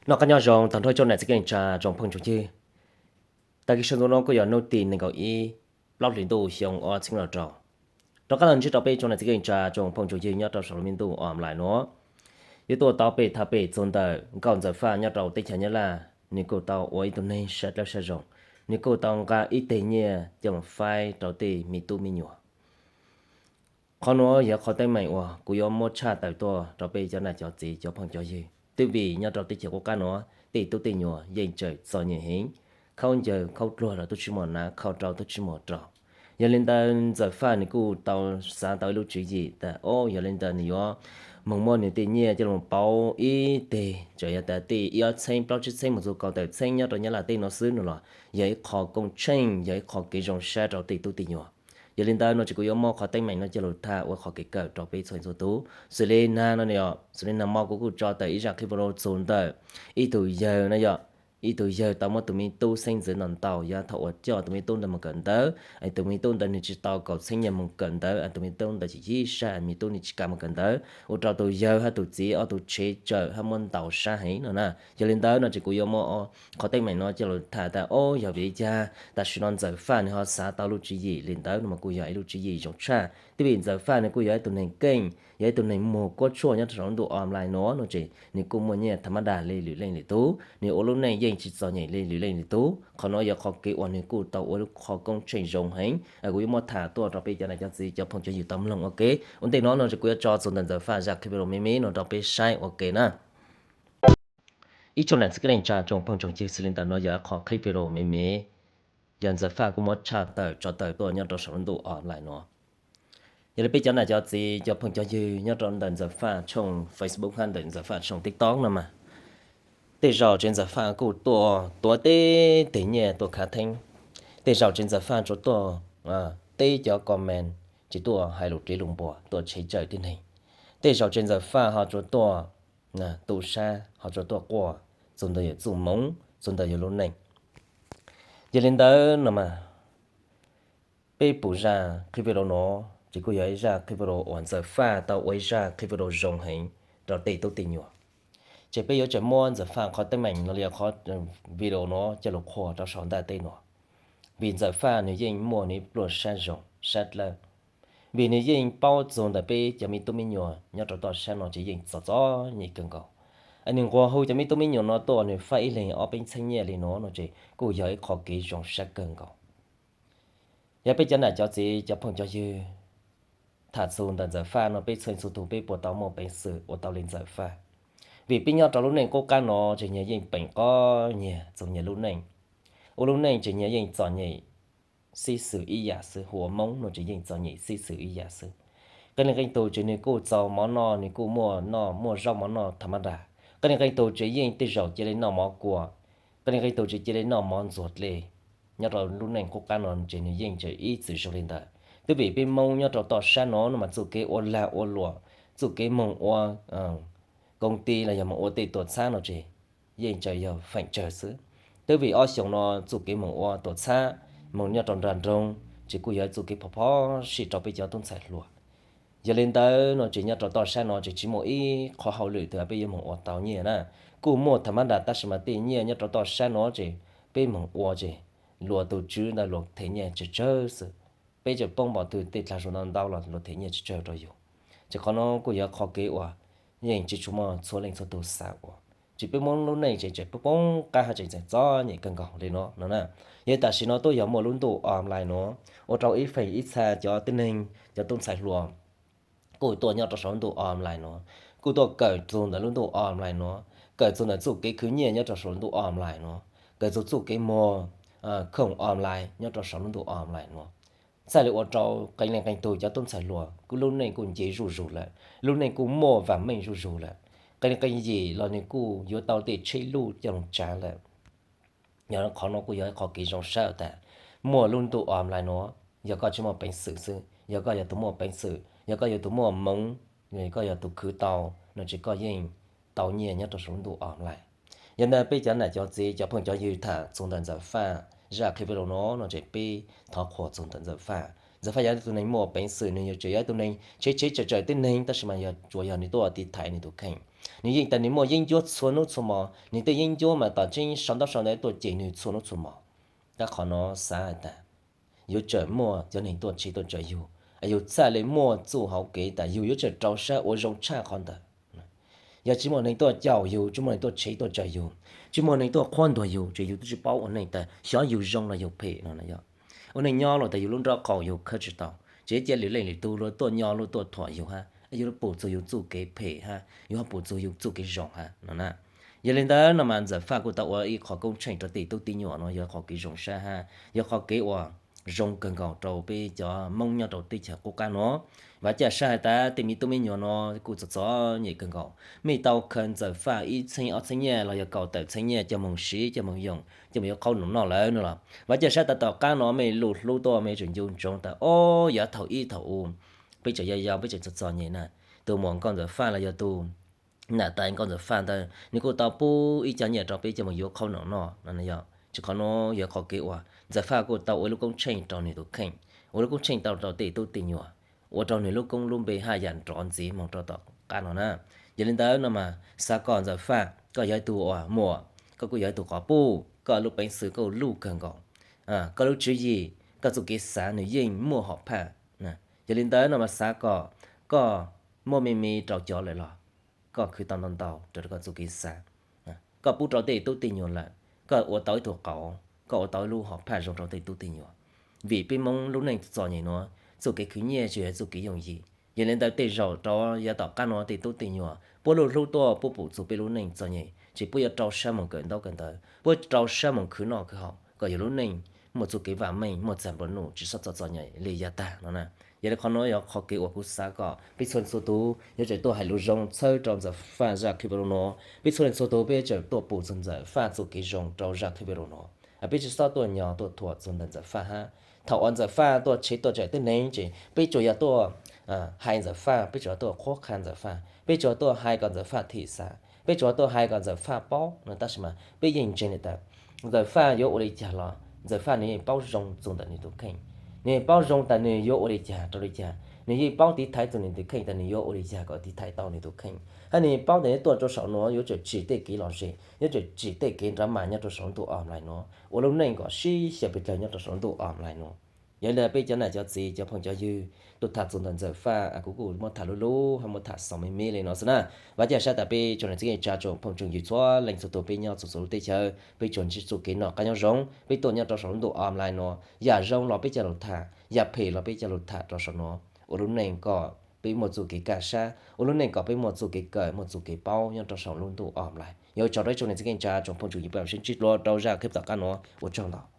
Noj qab nyob zoo tag nrho tsoom niam txiv kwv tij neej tsa tsoom phooj tsoom ywg. Tag kis sawv ntxov no kuj yog hnub tim nees nkaum ib plaub hlis ntuj xyoo ob txhiab nees nkaum rau. Rov qab los ntsib rau peb tsoom niam txiv kwv tij neej tsa tsoom phooj tsoom ywg nyob rau saum lub me ntuj online nuav. Yuav tuaj tau peb tham peb txug ntawm nkauj Ntxawm Faj nyob rau teb chaws Nyab Laj, nws kuj tau ua ib tug neeg sab dlawb sab zoo, nws kuj tau nqa ib teg nyiaj coj mus faib rau tej me tub me nyuam. Qhov nuav yog qhov teeb meem uas kuv yuav muab tshaj tawm tuaj rau peb cov nam cov txiv cov phooj cov ywg, twb vim nyob rau teb chaws qub qab nuav tej tub tej nyuam yeej tseem txom nyem heev, khaub ncaws khaub dluag los tub tsis muaj hnav, khaub rau tub tsis muaj rau. Yog li ntawd Ntxawm Faj nws kuj tau xav tau ib lub tswv yim tas, o, yog li ntawd nws yuav moog muab nws tej nyiaj coj los pauv ib teg, txawm yog tas tej ib ob txheeb plaub tsib txheeb mus txug kaum tawm txheeb nyob rau Nyab Laj teb no xwb no los yog ib qho koob tsheej, yog ib qho kev zoo sab rau tej tub tej nyuam. Yog li ntawd no ces kuv yuav muab qhov teeb meem no coj lug tham ua qhov kev kawm rau peb txhua txhua tus. Xws li nag no, xws li nag mo kuv kuj tso tawm ib zaj clip video txug ntawm ib tug yawg no yog ib tug yawg tau muab tus me tub xeeb ntxwv no ntau, yog thaum uas coj tus me tub ntawd mus kawm ntawv, tus me tub ntawd nws tsis tau kaum txheeb nyiaj mus kawm ntawv, tus me tub ntawd tsis yib sab, me tub nws tsis kam mus kawm ntawv, ua rau tus yawg hab tus txiv ob tug tsheb tsawm hab muab ntaus sab heev no na. Yog li ntawd no ces kuv yuav muab qhov teeb meem no coj lug tham tas, o, yog vim li cas tam sim no Ntxawm Faj nws ho xav tau lub tswv yim li ntawd no mas kuj yog ib lub tswv yim zoo tshaj. Twb vim Ntxawm Faj nws kuj yog ib tug neeg keej, yog ib tug neeg muag kuab tshuaj nyob rau saum lub ntuj online no no ces nws kuj muaj nyiaj tham mab dag li lwm leej lwm tub, nws ua lub neej yeej tsis txom nyem li lwm leej lwm tub. Qhov no yog qhov kev uas nws kuj tau ua lub qhov koob tsheej zoo heev. Kuv yuav muab tham tuaj rau peb cov nam cov txiv cov phooj cov ywg tau mloog ua ke. Ua ntej no no ces kuv yuav tso txug ntawm Ntxawm Faj zaj clip video me me no rau peb saib ua ke na. Ib tsoom nam txiv kwv tij neej tsa tsoom phooj tsoom ywg, xws li ntawm no yog qhov clip video me me, yog Ntxawm Faj kuj muab tshaj tawm tso tawm tuaj nyob rau saum lub ntuj online no. Yog li peb cov nam cov txiv cov phooj cov ywg nyob rau ntawm Ntxawm Faj tshooj Facebook hab ntawm Ntxawm Faj tshooj TikTok no mas, tej zaum ces Ntxawm Faj kuj tuaj tuav teb teg nyiaj tuaj khav theeb, tej zaum ces Ntxawm Faj tsuas tuaj teb cov comment, ces tuaj hais lus dlev lus npuas tuaj tshev tsawm tib neeg, tej zaum ces Ntxawm Faj ho tsuas tuaj tu sab, ho tsuas tuaj quaj txug ntawm yawg txuj moov, txug ntawm yawg lub neej. Yog li ntawd no mas, peb pum zaj clip video no ces kuj yog ib zaj clip video uas Ntxawm Faj tau ua ib zaj clip video zoo heev rau tej tub tej nyuam. Ces peb yuav tseem muab Ntxawm Faj qhov teeb meem no li qhov video no coj lug qhuas rau saum ntiaj teb no. Vim Ntxawm Faj nws yeej muaj nws pluaj sab zoo sab dlawb, vim nws yeej paub txug ntawm peb cov me tub me nyuam nyob rau toj sab no ces yeej txom txom nyem kawg nkaus. Nws nquag hu cov me tub me nyuam no tuaj nws faib ib leeg ob peb txheeb nyiaj li no no ces kuj yog ib qho kev zoo sab kawg nkaus. Yog peb cov nam cov txiv cov phooj cov ywg, tham txug ntawm Ntxawm Faj no peb txhua txhua tus peb puas tau muaj peev xwm ua tau li Ntxawm Faj? Vim peb nyob rau lub neej qub qab no ces nyias yeej peem qoj nyias txug nyias lub neej. Ua lub neej ces nyias yeej txom nyem xib xwm ib yam xwb, hu ua Moob no ces yeej txom nyem xib xwm ib yam xwb. Qee leej qee tug ces nws kuj txaus mov noj, nws kuj muaj noj muaj zaub mov noj tham mab dag. Qee leej qee tug ces yeej tej zaum cia li noj mov kua, qee leej qee tug ces cia li noj mov ntxuag dlej. Nyob rau lub neej qub qab no ces nws yeej tseem ib txwm zoo li ntawd. Twb vim peb Moob nyob rau toj sab no no mas txuj kev ua lag ua luam, txuj kev moog ua koob tij los yog moog ua tej tuam txhab no ces yeej tseem yog feem tsawg xwb. Twb vim ob xyoos no txuj kev moog ua tuam txhab, moog nyob rau nrag nroog ces kuj yog txuj kev phom phom sij rau peb cov tub ntxhais hluas. Yog li ntawd no ces nyob rau toj sab no ces tsis muaj ib qhov hauj lwm twg peb yuav moog ua tau nyiaj na. Kuj muaj tham mab dag tab sis mas tej nyiaj nyob rau toj sab no ces peb moog ua ces luag tus tswv ntawd luag them nyiaj tsawg tsawg xwb. Peb tseem poob npaum twg tej dlag zug ntau ntau los luag them nyiaj tsawg tsawg rau yus. Ces qhov no kuj yog qhov kev uas yeej tsis tshua muaj txhua leej txhua tug xav ua. Ces peb Moob lub neej ces tseem poob poob qab hab tseem txom nyem kawg nkaus li no no na. Yog tam sim no twb yog muaj lub ntuj online no ua rau ib feem ib txha cov tib neeg cov tub ntxhais hluas kuj tuaj nyob rau saum lub ntuj online no, kuj tuaj kawm txug ntawm lub ntuj online no, kawm txug ntawm txuj kev khwv nyiaj nyob rau saum lub ntuj online no, kawm txug txuj kev muag khoom online nyob rau saum lub ntuj online no. Txhaj li ua rau qee leej qee tug cov tub ntxhais hluas kuj lub neej kuj nce zuj zus lawm, lub neej kuj muaj vam meej zuj zus lawm. Qee leej qee yim los nws kuj yuav tau tej tsheb luj coj lug tsav lawm. Yog qhov no kuj yog ib qho kev zoo sab tas muaj lub ntuj online no, yog koj tsis muaj peev xwm xwb, yog koj yog tus muaj peev xwm, yog koj yog tus muaj hmoov, yog koj yog tus khwv tau no ces koj yeej tau nyiaj nyob rau saum lub ntuj online. Yog ntawd peb cov nam cov txiv cov phooj cov ywg tham txug ntawm Ntxawm Faj zaj clip video no no ces peb thov qhuas txug ntawm Ntxawm Faj. Ntxawm Faj yog ib tug neeg muaj peev xwm, nws yuav tsum yog ib tug neeg tsev tsev tsawm tsawm tib neeg, tab sis mas yog tsuas yog nws tuaj tiv thaiv nws tus kheej. Nws yeej tias nws muaj yeeb ncuab txhua hnub txhua hmo, nws tej yeeb ncuab mas tom tseeb sau ntaub sau ntawv tuaj cem nws txhua hnub txhua hmo. Tab qhov no xav hais tias yuav tsum muaj cov neeg tuaj tshev tuaj tsawm yus, yus txhaj li muaj txuj hauv kev tas yus yuav tsum rau siab ua zoo tshaj qhov ntawd. Yog tsis muaj neeg tuaj caum yus, tsis muaj neeg tuaj tshev tuaj tsawm yus, tsis muaj neeg tuaj qhuab ntuas yus, ces yus twb tsis paub ua neej tas xyov yus zoo los yus phem no na yog. Ua neej nyob los tas yus lub nrob qaum yus khawb tsis tau, ces cia lwm leej lwm tug luag tuaj nyo luag tuaj thuam yus hab, yus pum txug yus txuj kev phem hab, yus ho pum txug yus txuj kev zoo hab no na. Yog li ntawd no mas Ntxawm Faj kuj tau ua ib qho koob tsheej rau tej tub tej nyuam no, yog qhov kev zoo sab hab yog qhov kev uas zoo kawg nkaus rau peb cov Moob nyob rau teb chaws qub qab no. Vav caj sab has tas tej me tub me nyuam no kuj txom txom nyem kawg nkaus, mej tau khaws Ntxawm Faj ib txheeb ob txheeb nyiaj los yog kaum tawm txheeb nyiaj coj moog siv coj moog yoog coj moog yuav qhob noom noj lawm no los vav caj sab tas tom qab no mej lug hlub tuaj mej yuav tsum nco ntsoov tas o, yav thaum ub thaum ub peb tseem yau yau peb tseem txom txom nyem na, tus muam Nkauj Ntxawm Faj los yog tus nam tais Nkauj Ntxawm Faj ntawd nws kuj tau pub ib co nyiaj rau peb coj moog yuav qhob noom noj no yog. Tsis qhov no yog qhov kev uas Ntxawm Faj kuj tau ua lub koob tsheej rau nws tus kheej, ua lub koob tsheej tau rau tej tub tej nyuam, ua rau nws lub koob lub npe haj yam nrov ntxiv moog rau tom qab no na. Yog li ntawd no mas xav kom Ntxawm Faj koj yog ib tug uas muam, koj kuj yog ib tug quas puj, koj lub peev xwm koj luj kawg nkaus, koj lub tswv yim, koj txuj kev xav nws yeej muaj hom phaj. Yog li ntawd no mas xav kom koj muaj me me rau cov lawm los koj khwv tau ntau ntau rau koj txuj kev xav. Koj pub rau tej tub tej nyuam lawm, koj ua tau ib tug qauv, koj ua tau ib lub hom phaj zoo rau tej tub tej nyuam. Vim peb Moob lub neej txom nyem nuav, txuj kev khwv nyiaj tsis yog txuj kev yooj yim. Yog li ntawd tej zaum rau yav tom qab nuav tej tub tej nyuam puab luj hlub tuaj puab pum txug peb lub neej txom nyem ces puab yuav rau sab moog kawm ntaub kawm ntawv, puab rau sab moog khwv noj khwv haus kom yog lub neej muaj txuj kev vam meej, muaj txag nplua nuj, tsis xob txom txom nyem li yav tag no na. Yog li qhov nuav yog qhov kev uas kuv xav kom peb txhua leej txhua tug yuav tsum tuaj hais lus zoo txhawb rau Ntxawm Faj zaj clip video nuav. Peb txhua leej txhua tug peb yuav tsum tuaj pum txug Ntxawm Faj txuj kev zoo rau zaj clip video nuav. Peb tsis xob tuaj nyo tuaj thuam txug ntawm Ntxawm Faj hab. Thaum uas Ntxawm Faj tuaj tshev tuaj tsawm tib neeg ces peb tsuas yog tuaj hais Ntxawm Faj, peb tsuas yog tuaj qhuab qha Ntxawm Faj, peb tsuas yog tuaj hais kom Ntxawm Faj thim xav, peb tsuas yog tuaj hais kom Ntxawm Faj paub no, tab sis mas peb yeej ntseeg li tas Ntxawm Faj yuav ua li cas los Ntxawm Faj nws yeej paub zoo txug ntawm nws tus kheej. Nws yeej paub zoo tas nws yuav ua li cas rau li cas, nws yeej paub tiv thaiv txug nws tus kheej tas nws yuav ua li cas kom tiv thaiv tau nws tus kheej, hab nws yeej paub tas nws tuaj rau saum nuav yuav tsum tsim tej kev lom zem, yuav tsum tsim tej kev nrov mas nyob rau saum ntuj online nuav, ua lub neej kom sib xyaw pes dlawg nyob rau saum ntuj online nuav. Yog li peb cov nam cov txiv cov phooj cov ywg, tuaj tham txug ntawm Ntxawm Faj kuv kuj muab tham lub lub hab muab tham xaus me me li no xwb na. Vav caj sab tas peb tsoom niam txiv kwv tij neej tsa tsoom phooj tsoom ywg txhua leej txhua tug peb nyob txhua txhua lub teb chaws peb tsuas ntsib txuj kev noj qab nyob zoo, peb tuaj nyob rau saum lub ntuj online nuav, yam zoo los peb coj lug tham, yam phem los peb coj lug tham rau saum nuav, ua lub neej kom peb muaj txuj kev kaj sab, ua lub neej kom peb muaj txuj kev kawm muaj txuj kev paub nyob rau saum lub ntuj online. Yog ua tsaug rau ib tsoom niam txiv kwv tij neej tsa tsoom phooj tsoom ywg, peb mam sib ntsib dlua rau zaj clip tom qab nuav, ua tsaug ntau.